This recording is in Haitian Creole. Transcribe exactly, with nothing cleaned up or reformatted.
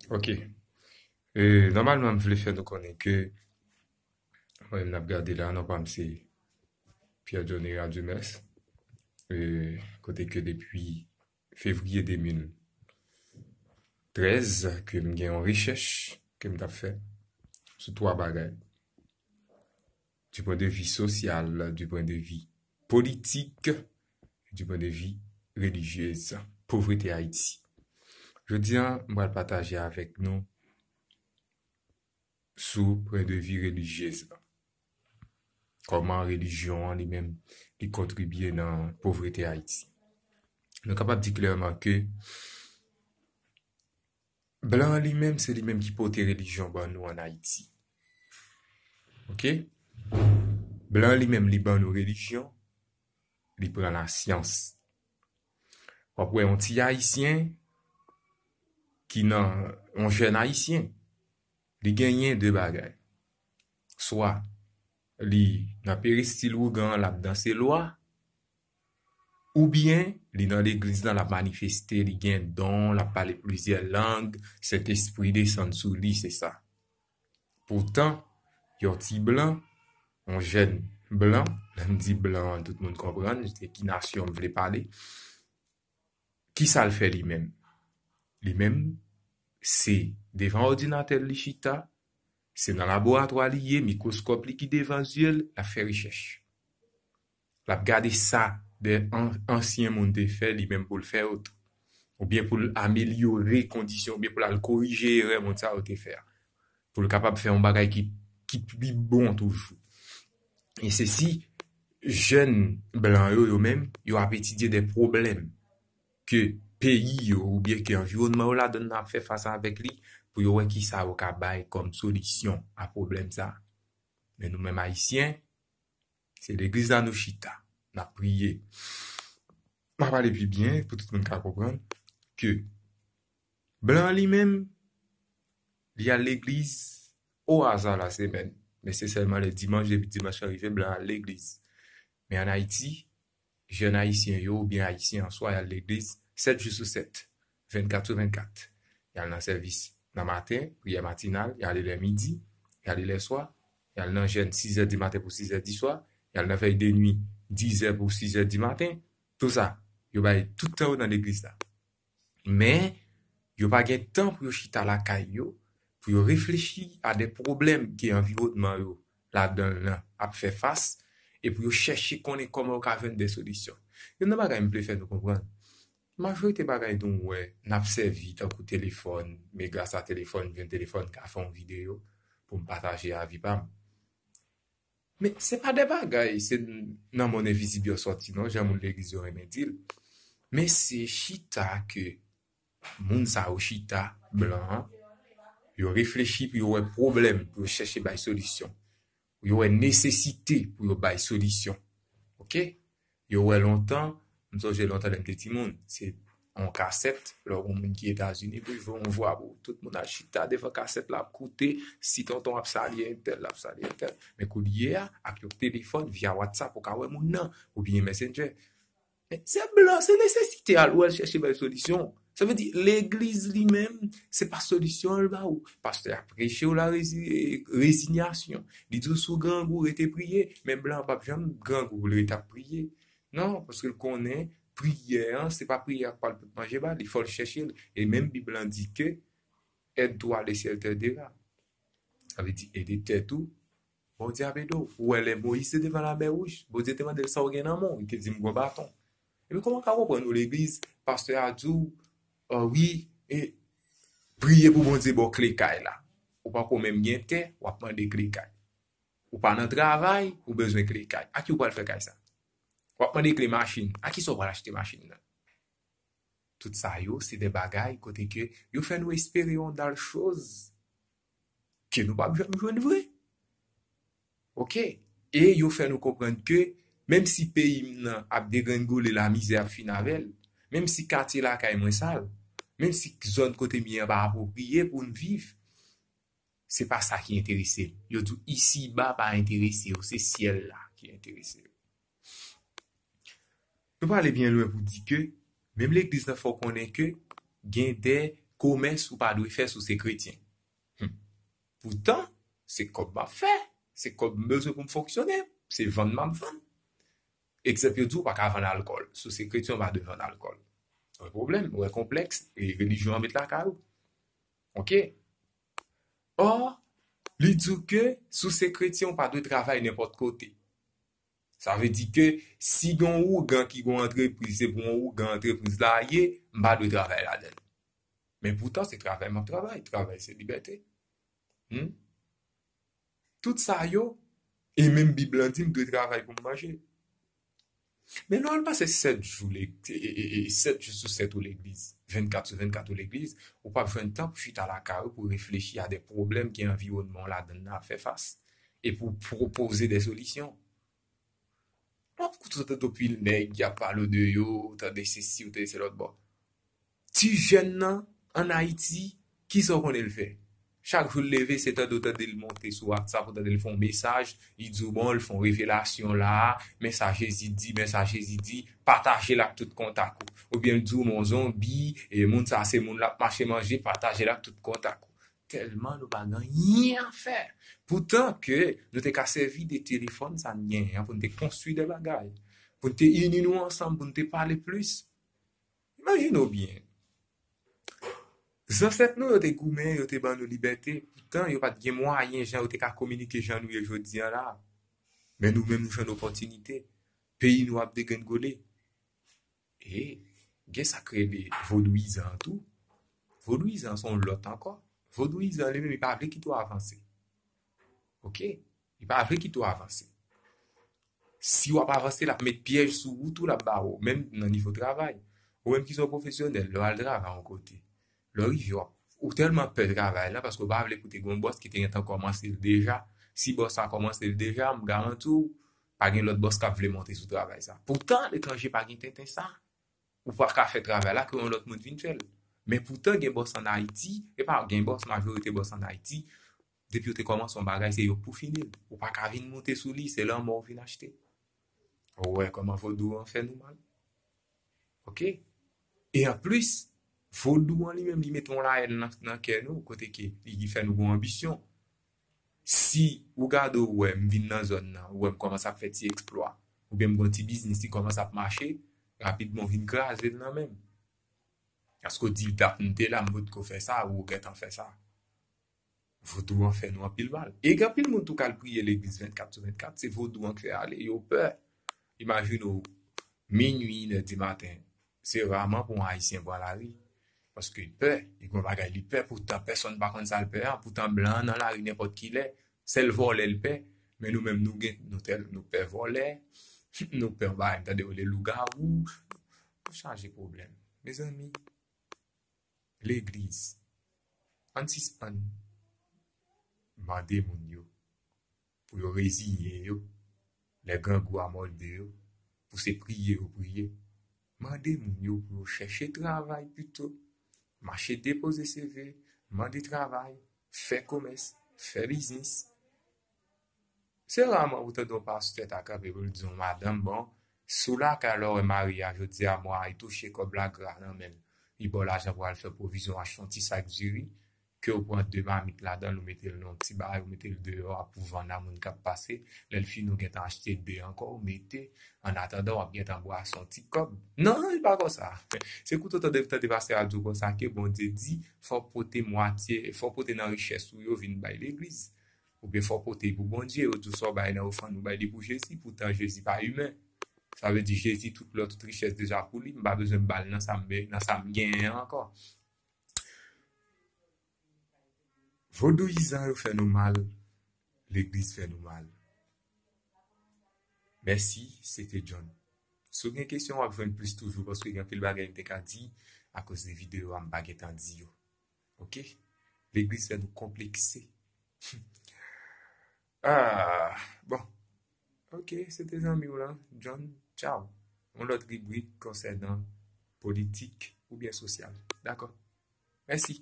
Ok. E, nòmalman, m vle fè nou konnen ke mwen menm n ap gade la, non pa m se Pierre Johnny Radumès. E, kote ke depi fevriye de mil trèz ke m gen yon rechèch ke m t ap fè sou twa bagay. Du point de vue social, du point de vue politique, du point de vue religieux, povrete Ayiti. Jodi a, m pral pataje avèk nou sou point de vue religieux la. Kòman relijyon an li menm li kontribye nan povrete Ayiti. Nou kapab di klèman ke blan li menm se li menm ki pote relijyon ban nou an Ayiti. Ok? Blan li menm li ban nou relijyon, li pran lasyans. W ap wè yon ti Ayisyen ki nan, yon jèn Ayisyen, li genyen de bagay. Swa li nan peristil wougan an, l ap danse lwa, oubyen li nan legliz lan, l ap manifeste, li gen don, l ap pale plizyè lang, Sentespri desann sou li, se sa. Poutan, yon ti blan, yon jèn blan, lè m di blan, tout moun konprann de ki nasyon m vle pale, kisa l fè li menm? Li menm, se devan òdinatè l li chita, se nan laboratwa li ye, mikwoskòp li ki devan zye l, l ap fè rechèch. L ap gade sa de an-, ansyen moun te fè, li menm pou l fè yo tou. Oubyen pou l amelyore kondisyon, oubyen pou l al korije erè moun sa yo te fè a. Pou l kapab fè yon bagay ki, ki pi bon toujou. E se si jèn blan yo, yo menm, yo ap etidye de pwoblèm ke peyi yo oubyen ke anviwònman yo ladan nan ap fè fas avèk li, pou yo wè kisa yo ka bay kòm solisyon a pwoblèm sa. Men nou menm Ayisyen, se legliz la nou chita, n ap priye. M a pale pi byen pou tout moun ka konprann ke blan li menm, li al legliz o aza la semèn. Men se sèlman lè dimanch, depi dimanch lan rive, blan al legliz. Men ann Ayiti, jèn ayisyen yo oubyen ayisyen an swa, y al legliz sèt jou sou sèt, vennkat sou vennkat. Y al nan sèvis nan maten, priyè matinal, y ale lè midi, y ale lè swa, y al nan jèn sizè di maten pou sizè di swa, y al nan vèy de nwi dizè pou sizè di maten. Tou sa, yo bay tout tan yo nan legliz la. Men, yo pa gen tan pou yo chita lakay yo, pou yo reflechi a de pwoblèm ke anviwònman yo ladan l lan ap fè fas, e pou yo chèche konnen kòman yo ka jwenn de solisyon. Youn nan bagay m vle fè nou konprann, majorite bagay nou wè, n ap sèvi tankou telefòn, men gras a telefòn, m jwenn telefòn, m ka fè yon videyo pou m pataje avi pa m. Men se pa de bagay, se nan monn envizib yo sòti non, jan moun legliz yo renmen di l. Men se chita ke moun sa yo chita, blan an, yo reflechi pou yo wè pwoblèm, pou yo chèche bay solisyon. Pou yo wè nesesite pou yo bay solisyon. Ok? Yo wè lontan, m sonje lontan lè m te timoun, se yon kasèt, lè w gon moun ki Etazini, pou l voye yon vwa pou ou. Tout moun al chita devan kasèt la, ap koute, si tonton ap salye entèl, l ap salye entèl. Men koulye a, ak yon telefòn, via WhatsApp, ou ka wè moun nan, oubyen Messenger. Men se blan, se nesesite al ou al chèche bay solisyon. Sa vle di, legliz li menm, se pa solisyon l ba ou. Pastè a preche w la rezi-, rezinyasyon. Li di w si w grangou, rete priye. Men blan an p ap janm grangou pou l rete ap priye. Non, paske l konnen priyè an, se pa priyè a k pral pot manje ba li, fò l chèche l. E menm Bib lan di ke aide-toi à l'échelle de tes draps. Sa vle di, ede tèt ou, Bondye ap ede w. Ou wè lè Moyiz te devan Lamè Wouj, Bondye te mande l sa w gen nan men w, li te di m gon baton. Epi kòman w ka konprann ou legliz, pastè a di w, ah wi, e, priye pou Bondye ba w kle kay la. Ou pako menm gen tè, w ap mande kle kay. Ou pa nan travay, ou bezwen kle kay. A ki ou pral fè kay sa? W ap mande kle machin. A kisa w pral achte machin nan? Tout sa yo, se de bagay kote ke yo fè nou espere yon dal choz ke nou p ap janm jwenn vre. Ok? E yo fè nou konprann ke menm si peyi m nan ap degrengole, lamizè ap fin avè l, menm si katye lakay mwen sal, menm si zòn kote m ye an pa apwopriye pou n viv, se pa sa ki enterese m. Yo di w isiba pa enterese yo, se syèl la ki enterese yo. Nou pa ale byen lwen pou di ke menm legliz lan fè w konnen ke gen de Komès ou pa dwe fè si w se kretyen. Hmm. Poutan, se kòb m ap fè, se kòb m bezwen pou m fonksyone, se vann m ap vann. Egzanp, yo di w pa ka vann alkòl. Si w se kretyen, ou pa dwe vann alkòl. Ou wè pwoblèm, ou wè konplèks, e relijyon an met lakay ou. Oke? Ò, li di w ke si w se kretyen, ou pa dwe travay nenpòt kote. Sa vle di ke si gen yon ougan ki gen yon antrepriz, se pou yon ougan antrepriz la ye, m pa dwe travay ladan l. Men poutan, se travay m ap travay. Travay se libète. Hmm? Tout sa yo, e menm Bib lan di m dwe travay pou m manje. Men lè w al pase sèt jou, le- e- e- e- sèt jou sou sèt ou legliz, vennkat sou vennkat ou legliz, ou p ap jwenn tan pou chita lakay ou pou reflechi a de pwoblèm ke anviwònman w ladan l nan ap fè fas, e pou pwopoze de solisyon. W ap koute tande anpil nèg y ap pale w de yo, ou tande sesi, ou tande se lòt bò. Ti jèn nan, ann Ayiti, kisa w konnen l fè? Chak jou l leve, se tande w tande l monte sou WhatsApp, ou tande l fè yon mesaj, li di w, bon, l fè yon revelasyon la, men sa Jezi di, men sa Jezi di, pataje l ak tout kontak ou. Oubyen l di w, men yon zonbi, e moun sa se moun l ap mache manje, pataje l ak tout kontak ou. Tèlman nou pa gen anyen a fè. Poutan ke nou te ka sèvi de telefòn sa n genyen an pou n te konstwi de bagay, pou n te ini nou ansanm, pou n te pale plis. Imajine w byen. Zansèt nou yo te goumen, yo te ban nou libète. Poutan, yo pa t gen mwayen jan yo te ka kominike jan nou ye jodi a la. Men nou menm, nou jwenn opòtinite. Peyi nou ap degrengole. E gen sa k rele vodouyizan an tou. Vodouyizan an se yon lòt ankò. Vodouyizan an li menm, li pa vle kite w avanse. Oke? Li pa vle kite w avanse. Si w ap avanse, l ap met pyèj sou wout ou, l ap ba w, menm nan nivo travay. Ou menm ki se yon pwofesyonèl, lè w al travay yon kote, lè w rive, w ap, ou tèlman pè travay la, paske w pa vle pou te gen yon bòs ki te gentan kòmanse l deja. Si bòs la kòmanse l deja, m garanti w, pa gen lòt bòs k ap vle monte sou travay sa. Poutan, aletranje pa gen tenten sa. Ou pa ka fè travay la ke yon lòt moun vin fè l. Men poutan, gen bòs ann Ayiti, e pa gen bòs, majorite bòs ann Ayiti, depi yo te kòmanse yon bagay, se yo k pou fini l. Ou pa ka vin monte sou li, se lanmò w vin achte. Ou wè kòman vodou an fè nou mal? Oke? E anplis, vodou an li menm, li mete yon lahèn nan, nan kè nou, kote ke li, li fè nou gon anbisyon. Si ou gade ou wè m vin nan zòn nan, ou wè m kòmanse ap fè ti eksplwa, oubyen m gon ti biznis ki kòmanse ap mache, rapidman w vin kraze l nan men m. Paske w di dat m te la, m potko fè sa, ou gentan fè sa. Vodou an fè nou anpil mal. E gen anpil moun tou k al priye legliz vennkat sou vennkat, se vodou an k fè ale, yo pè. Imajine w, minui, inè di maten, se raman pou yon Ayisyen pran lari. Paske l pè, li gen yon bagay li pè, poutan pèsonn pa konn sa l pè a, poutan blan an nan lari nenpòt ki lè, sèl vòlè l pè, men nou menm nou gen, nou tèl, nou pè vòlè, nou pè yon bagay, m tande yo rele lougawou, nou chaje pwoblèm. Mezanmi, legliz, ann sispann mande moun yo pou yo reziyen yo lè grangou a mòde yo, pou se priye yo priye. Mande moun yo pou yo chèche travay pito, mache depoze C V, mande travay, fè komès, fè biznis. Se raman ou tande yon pastè ta kanpe pou l di yon madanm, bon, si w lakay la w wè mari a jodi a mwa a, li touche kòb la gra nan men l, li ba w lajan pou w al fè pwovizyon, achte yon ti sak diri, ke w pran de mamit ladan l, ou mete l nan yon ti bagay, ou mete l deyò a pou vann a moun k ap pase. Lè l fini, ou gentan achte de ankò, ou mete. Annatandan, w ap gentan bwase yon ti kòb. Non, li pa konsa. Se kouto tande, tande pastè a di w konsa ke Bondye di, fò w pote mwatye, fò w pote nan richès ou yo vin bay legliz. Oubyen fò w pote pou Bondye, yo di w sa w bay nan ofrann, ou bay li pou Jezi, poutan Jezi pa imen. Sa vle di Jezi tout lò, tout richès deja pou li, m pa bezwen ba l nan sa m be-, nan sa m genyen an ankò. Vodouyizan yo fè nou mal, legliz fè nou mal. Mèsi, se te John. Si w gen kesyon, w ap jwenn plis toujou, paske gen anpil bagay m te ka di, akoz de videyo a, m pa gentan di yo. Oke? Legliz fè nou konplekse. Ah, bon. Oke, se te zanmi w lan, John. Tchaw. Yon lòt ribrik konsènan politik oubyen sosyal. Dakò. Mèsi.